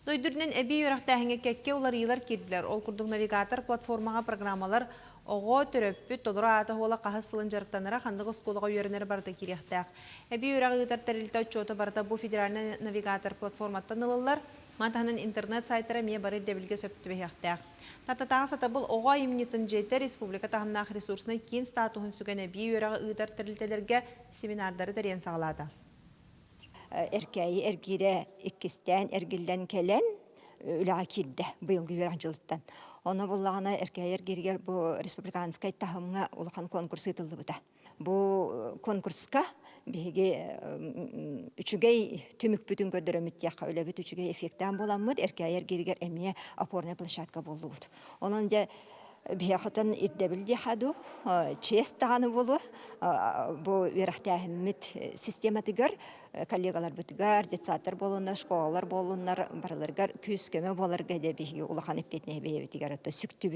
Дойду үрдүнэн эбии үөрэхтээһиҥҥэ кэккэ уларыйыылар киирдилэр. Ол курдук навигатор платформаҕа программалар оҕо, төрөппүт, толору аата-суола хаһыс сылын дьарыктанара, ханнык оскуолаҕа үөрэнэрэ барыта киириэхтээх. Эбии үөрэҕи ыытар тэрилтэ отчуота барыта бу федеральнай навигатор платформаттан ылыллар. Маны таһынан интернет сайтара эмиэ бары ирдэбилгэ сөп түбэһиэхтээх. Тааттатааҕы сатабыл оҕо айымньытын дьиэтэ республика таһымнаах ресурснай киин статуһун сүгэн эбии үөрэҕи ыытар тэрилтэлэргэ семинардары тэрийэн саҕалаата. Эркээйи эргиирэ иккистээн эргиллэн кэлэн үлэҕэ киирдэ быйылгы үөрэх дьылыттан. Ону буллаҕына Эркээйи эргииригэр бу республиканскай таһымҥа улахан конкурс ыытыллыбыта. Бу конкурска биһиги үчүгэй түмүкпүтүн көрдөрөммүт диэххэ үлэбит үчүгэй эффектээн буоламмыт Эркээйи эргииригэр эмиэ опорная площадка буоллубут. Онон дьэ биһиэхэтэн ирдэбил диэхэ дуу, чиэс даҕаны буолуо бу үөрэхтээһиммит систематыгар коллегаларбытыгар, детсадтар буолуннар, школалар буоллуннар барыларыгар күүс-көмө буоларга дэ биһиги улахан эппиэтинэһи бэйэбитигэр сүктүбүт.